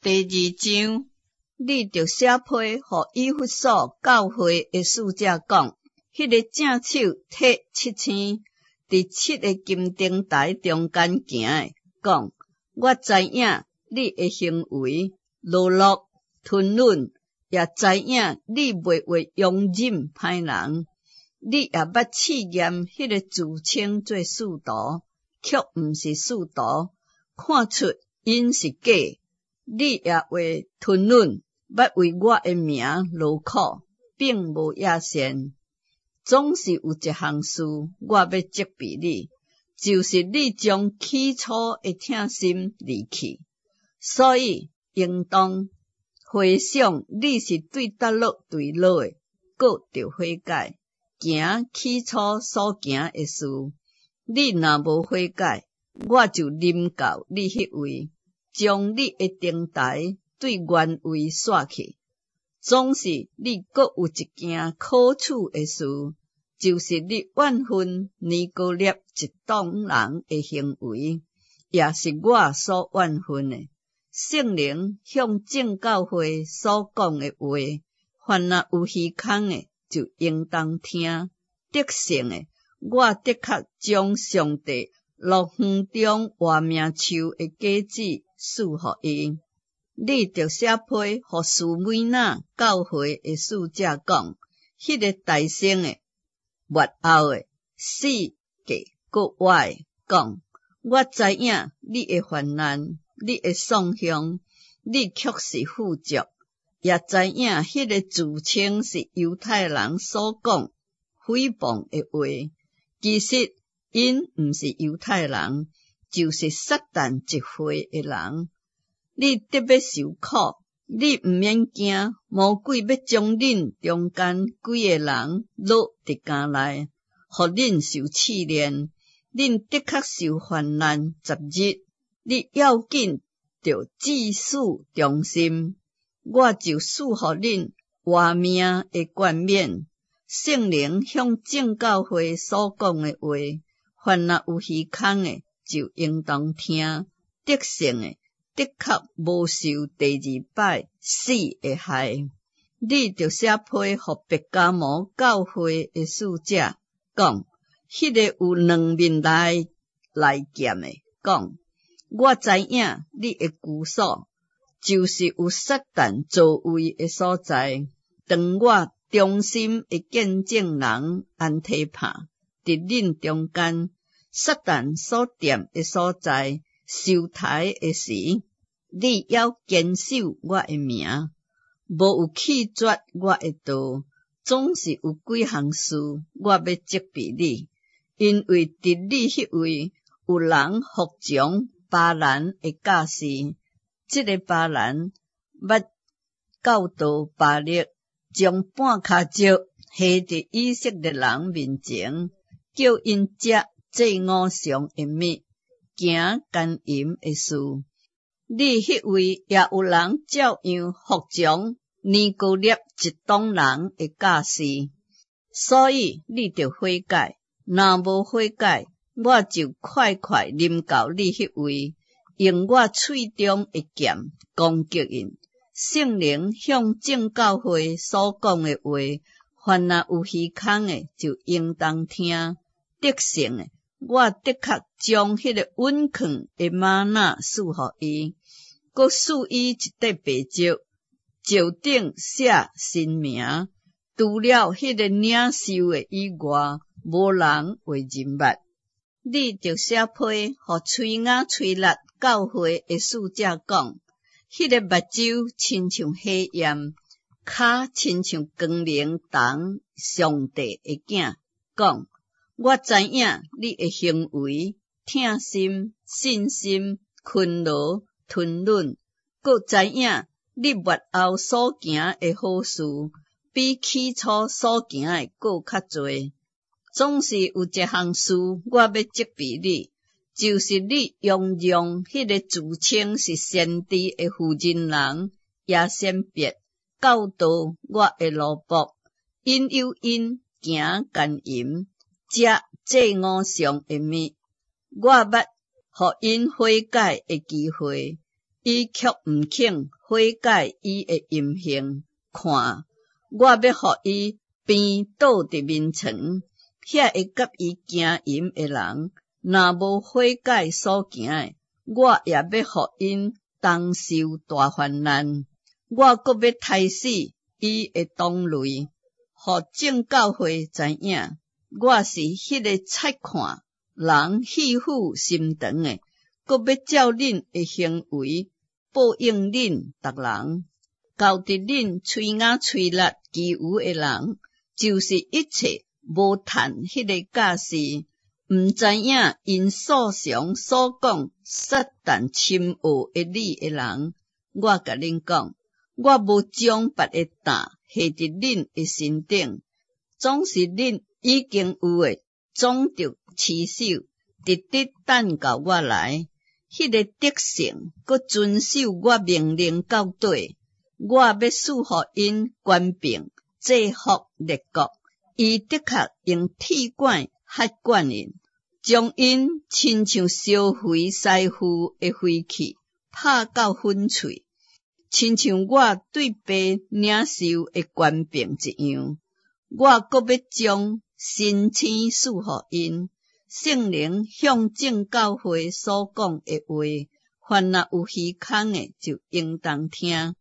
第二章，你著寫批予以弗所教會的使者講，彼个正手提七星，佇七个金燈台中間行的，講：我知影你的行為，勞碌吞忍，也知影你袂話容忍歹人。你也捌試驗彼个自稱做使徒，卻毋是使徒，看出𪜶是假。你也話吞忍，捌為我的名勞苦，並無厭倦。總是有一項事，我欲責備你，就是你將起初的疼心離棄。所以應當回想你是對佗落墜落的，閣著悔改，行起初所行的事。你若無悔改，我就臨到你彼位，將你的燈台對原位徙去。總是你閣有一件可取的事，就是你怨恨尼哥勒一黨人的行為，也是我所怨恨的。聖靈向眾教會所講的話，凡若有耳孔的，就應當聽。得勝的，我的確將上帝樂園中活命樹的果子賜予伊。你著寫批予士每拿教會的使者講，彼个大勝的、末後的、死過閣活的，講：我知影你的患難，你的喪鄉，你卻是富足，也知影彼个自稱是猶太人所講誹謗的話，其實𪜶毋是猶太人，就是撒旦一伙的人。你得欲受苦，你毋免驚，魔鬼欲將恁中間幾个人擄佇監內，予恁受試煉。恁的確受患難10日，你要緊著至死忠心，我就賜予恁活命的冠冕。聖靈向眾教會所講的話，凡若有耳孔的，就應當聽。得勝的，的確無受第二擺死的害。你著寫批予伯加摩教會的使者講，彼个有兩面利劍的講：我知影你的居所，就是有撒旦座位的所在。當我忠心的見證人安提帕佇恁中間，撒旦所踮的所在，受刣的時，你猶堅守我的名，無有棄絕我的道。總是有幾項事，我欲責備你，因為佇你彼位有人服從巴蘭的教示。這个巴蘭捌教導巴力，將絆跤石下佇以色列人面前，叫𪜶食祭偶像的物，行姦淫的事。你彼位也有人照樣服從尼哥勒一黨人的教示，所以你著悔改。若無悔改，我就快快臨到你彼位，用我喙中的劍攻擊𪜶。聖靈向眾教會所講的話，凡若有耳孔的，就應當聽。得勝的，我的確將彼个隱藏的嗎哪賜予伊，閣賜伊一塊白石，石頂寫新名，除了彼个領受的以外，無人會認捌。你著寫批予催雅推喇教會的使者講，彼个目睭親像火焰，跤親像光明同上帝的囝，講：我知影你的行為、疼心、信心、勤勞、吞忍，閣知影你末後所行的好事，比起初所行的閣較濟。總是有一項事，我欲責備你，就是你容讓彼个自稱是先知的婦人人耶洗別教導我的奴僕，引誘𪜶行姦淫，食祭偶像的物。我捌予𪜶悔改的機會，伊卻毋肯悔改伊的淫行。看，我欲予伊病倒佇眠床，遐个佮伊行淫的人，若無悔改所行的，我也欲予𪜶同受大患難。我閣欲刣死伊的同類，予眾教會知影，我是彼个察看人肺腑心腸的，閣欲照恁的行為報應恁逐人。到佇恁喙咬喙力其餘的人，就是一切無趁彼个教示，毋知影𪜶素常所講撒旦深奧的理的人，我共恁講，我無將別的擔下佇恁的身頂，總是恁已經有的，總著持守，直直等到我來。彼个得勝，閣遵守我命令到底，我欲賜予𪜶權柄，制服列國。伊的確用鐵管喝灌𪜶，將𪜶親像燒肥師傅的飛器，拍到粉碎，親像我對爸領受的權柄一樣。我閣欲將晨星賜予𪜶。聖靈向眾教會所講的話，凡若有耳孔的，就應當聽。